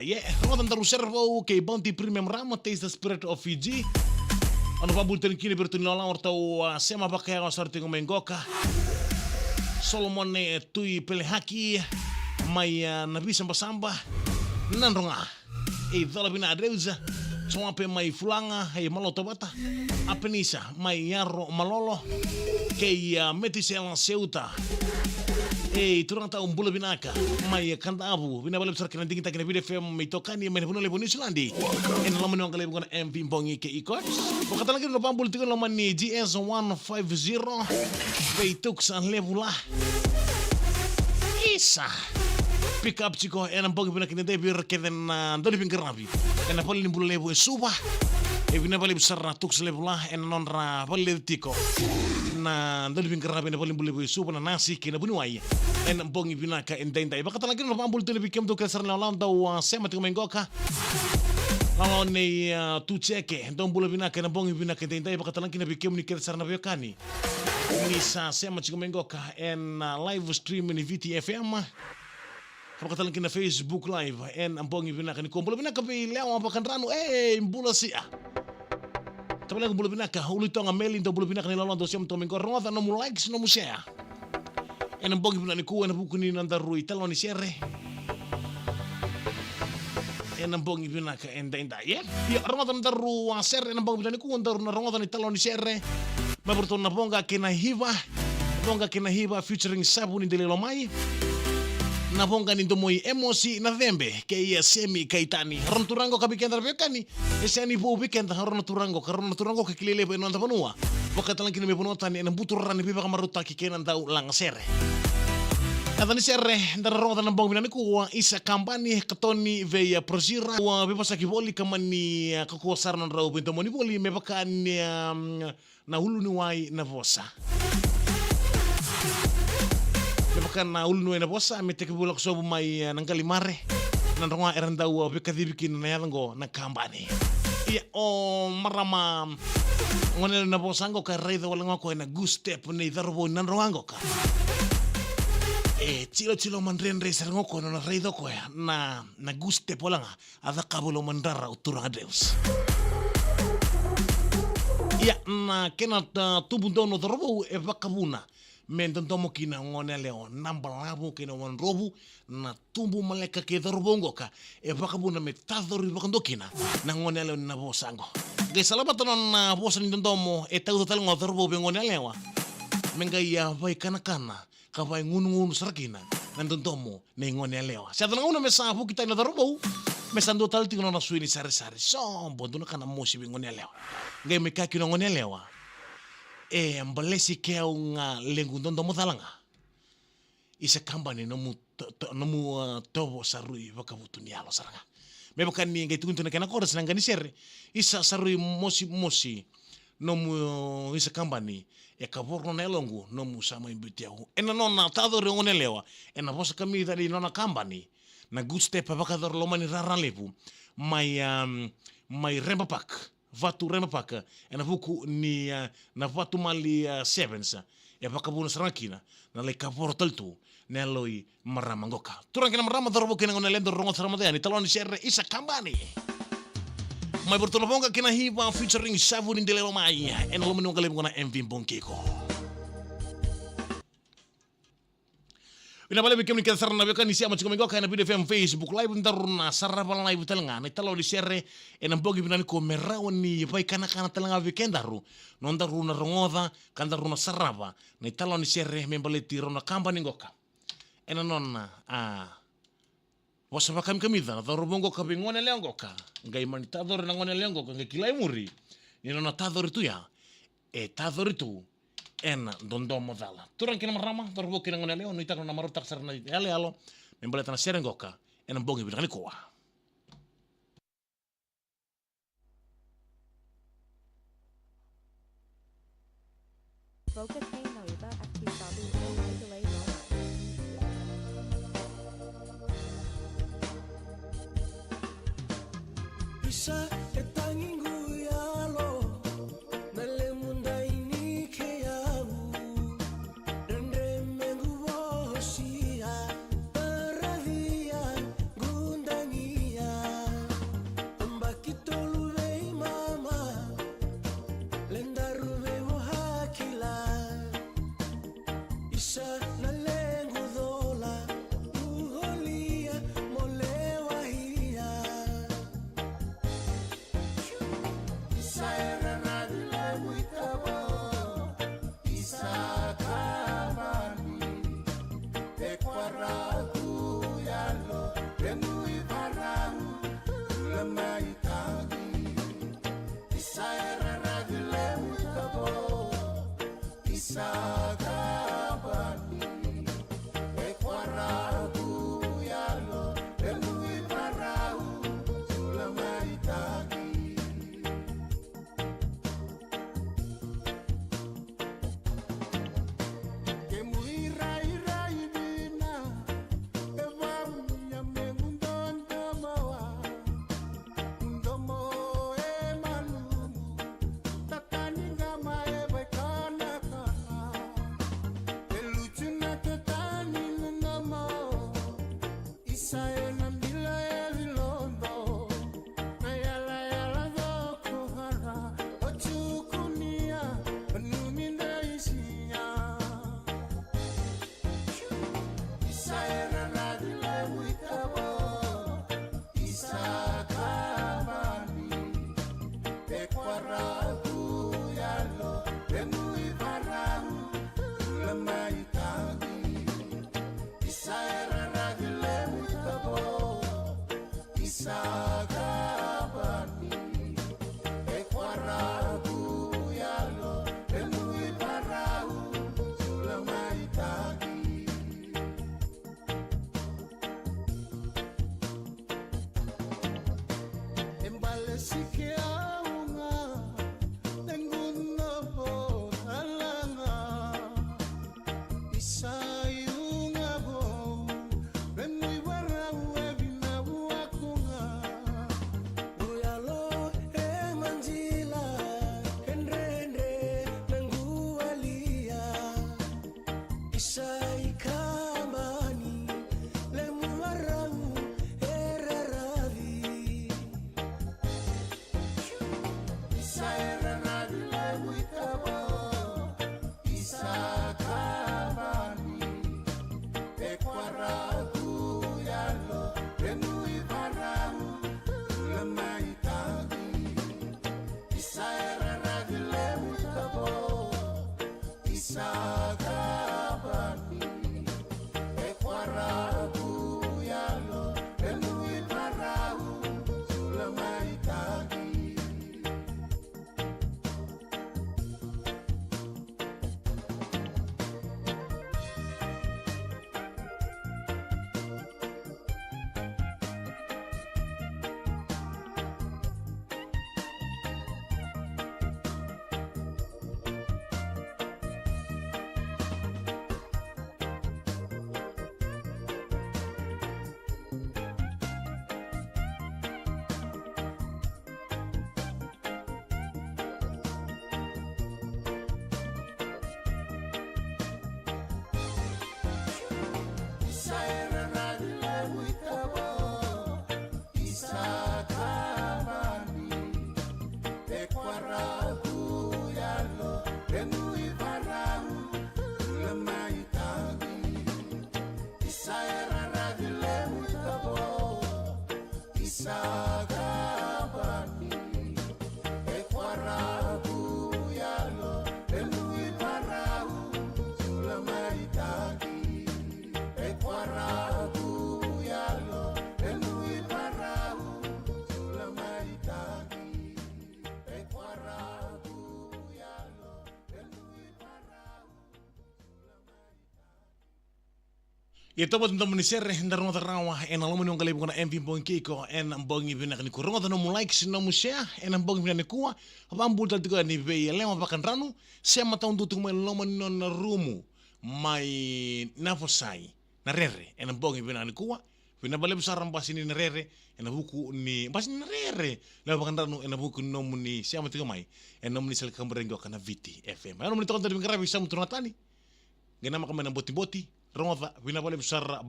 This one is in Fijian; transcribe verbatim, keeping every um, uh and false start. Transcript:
Yeah, rogoca na daru sere vou kei Bounty Premium Rum, Taste the Spirit of Fiji. Au na vakabula tale kina vei iratou na ilawalawa, ratou a sema vakayawa sara tiko mai qoka. Solomone Tui Pelehaki mai, a, Navisabasaba, Nadroga. E Cola Vina Adeuza, Soape mai Fulaga, e Malo Tovata, Apenisa mai Yaro Malolo, kei, a, Metisela Seuta. E turaga tau, bula vinaka mai Kadavu, vinaka vakalevu sara kei na digitaki na Viti F M mai Tokani mai na vanua levu o Niusiladi. Ena loma ni waqa levu qo na M V Bogi kei Iko. Vakatalega kina na vakabula tiko ena loma ni G S one five zero. Vei Tuks a levu la. Isa. Pick up tiko ena bogi vinaka ni dai vei ira kece na dauniveiqaravi ena valenibula levu e Suva. E vinaka vakalevu sara na Tuks levu la ena nodra valelevu tiko na dauniveiqaravi ena valenibula levu e Suva, na nasi kei na vuniwai. Ena bogi vinaka e daidai. Vakatalega kina na vakabula tiko vei kemudou kece sara na ilawalawa dau, a, sema tiko mai qoka. Lalawa nei, a, Tuceke, dou bula vinaka ena bogi vinaka e daidai. Vakatalega kina vei kemuni kece sara na veiwekani ni sa sema tiko mai qoka ena, a, live stream ni Viti F M. Vakatalega kina Facebook Live ena bogi vinaka nikua. Bula vinaka vei Lewa Vakadranu, e, bula sia. Tavalequ bula vinaka, Uluitoga Meli, dou bula vinaka na ilawalawa dou sema tiko mai qo. Rogoca nomu likes, nomu share ena bogi vinaka nikua ena vuku ni nodaru italanoa ni sere ena bogi vinaka e daidai, e? Ia, rogoca nodaru, a, sere ena bogi vinaka nikua, daru na rogoca na italanoa ni sere mai vei iratou na Voqa kei na Hiva. Voqa kei na Hiva featuring Savu ni Delai Lomai. Na Voqa ni Domoi Emosi Nacebe kei, a, Semi Kaitani. Rau na turaga qo ka vei keda na veiwekani e sega ni vou vei keda, rau na turaga qo ka, rau na turaga qo ka kilai levu ena noda vanua. Vakatalega kina me vanua tani ena buturara ni veivakamarautaki kei na dau lagasere. Yaca ni sere daru rogoca ena bogi vinaka nikua, Isa Kabani, Katoni vei, a, Prosira. Ua veivosaki voli ka mani, a, kakua sara na nodrau veidomoni voli me vaka ni, a, na uluniwai na vosa. Me vaka na uluniwai na vosa, me tekivu lako sobu mai, e, na Qalimare. Nadroga era dau, e, veikacivi kina na yaca qo na Kabani. Ia, o marama goneyalewa na vosa qo ka raica wale ga o koya na Goose Step nei cauravou ni Nadroga qo ka. E tilotilo madredre sara ga o koya na nona raica o koya na, na Goose Step wale ga. A cakava lo madrara o turaga Deus. Ia, na kena, a, tubu donu o cauravou e vakavuna me dodomo kina o goneyalewa na balavu kei na wadrovu, na tubu maleka kei cauravou qoka, e vakavuna me tacori vakadua kina na goneyalewa na vosa qo. Qai salavata nona vosa ni dodomo e tauca tale ga o cauravou vei goneyalewa. Me qai a vaikanakana ka vaigunugunu sara kina na dodomo nei goneyalewa. Se yaco na gauna me sa vuki tani na cauravou, me sa dua tale tiko na nona sui ni sarisari. Sobo dua na ka na mosi vei goneyalewa. Qai mai kaya kina o goneyalewa, e balesi ke au ga lequ dodomo cala ga. Isa Kabani nomu to-, to-, nomu, a, tovo sa rui vakavutuniyalo sara ga. Me vaka ni qai tukuni tu na kena chorus na qanisere. Isa sa rui mosimosi nomu, Isa Kabani, e kavoro na yaloqu nomu sa mai biuti au. Ena nona tacori o goneyalewa ena vosa kamica ni nona kabani, na Goose Step e vakayacora loma ni rara levu mai, a, mai Reba Park, Vatu Reba Park, ena vuku ni, a, na Vatu Mali, a, Sevens. E vakavuna sara ga kina na lai kavoro tale tu na yaloi marama qoka. Turaga kei na marama, cauravou kei na goneyalewa, daru rogoca sara mada yani na italanoa ni sere Isa Kabani. Mai vei iratou na Voqa kei na Hiva featuring Savu ni Delai Lomai ena loma ni waqa levu qo na M V Bogi kei Iko. Vinaka vakalevu vei kemuni kece sara na veiwekani ni sema tiko mai qoka ena Viti F M Facebook Live, daru na sarava live tale ga na italanoa ni sere ena bogi vinaka nikua me rawa ni vaikanakana tale ga vei kedaru, nodaru na rogoca ka daru na sarava na italanoa ni sere me baleti rau na kabani qoka. Ena nona, a, vosa vakakamikamica na cauravou qoka vei goneyalewa qoka. Qai mani tacori na goneyalewa qoka, qai kila e muri ni nona tacori tu ya, e tacori tu ena dodomo cala. Turaga kei na marama, cauravou kei na goneyalewa, nuitaka na marautaka sara na iyaloyalo me baleta na sere qoka ena bogi vinaka nikua. Volcano Iba F T W O Isolate Road. Isa e tagi qu yalo, na lemudaini kei au, dredre me qu vosia, paradia qu dagia, Sa kabani, e kwaraku yalo, e nui parau, sula mai taki. E bale sike au ga, e guna po talaga. Isa i uga vou, e nui varau e vina vuakuga. Uyalo e majila, e dredre na gualia. Isa i kabani, lemu varau e raravi. Isa e raravi levu i tavo. Isa kabani. E kwaraku yalo. E nui varau. Lama i taki. Isa e raravi levu i tavo. Isa kabani. E kwaraku yalo, e nui parau, sula mai taki. Isa e raravi levu i tavo. Isa kabani. E kwaraku yalo. E nui varau. Lama i taki. Isa e raravi levu i tavo. Isa kabani. E kwaraku yalo. E nui parau. Sula mai taki. E kwaraku yalo. E nui parau. Sula mai taki. E kwaraku yalo. E nui parau. Ia, tovo tu na domo ni sere, da rogoca rawa ena loma ni oqo levu na M V Bogi Kiko ena bogi vinaka nikua. Rogoca nomu like, nomu share ena bogi vinaka nikua. Vakabula tale tiko yani vei Yalewa Vakadranu, sema taudua tiko mai loma ni nona rumu mai Navosai, Narere, ena bogi vinaka nikua. Vinaka vakalevu sara basi ni Narere ena vuku ni, basi ni Narere, Yalewa Vakadranu, ena vuku ni nomuni sema tiko mai ena nomuni sala kaburaki oqo na Viti F M. Ena nomuni toka dua ni veiqaravi, Samu Turaga Tani. Qai namaka mai na botiboti, rogoca, vinaka vakalevu sara.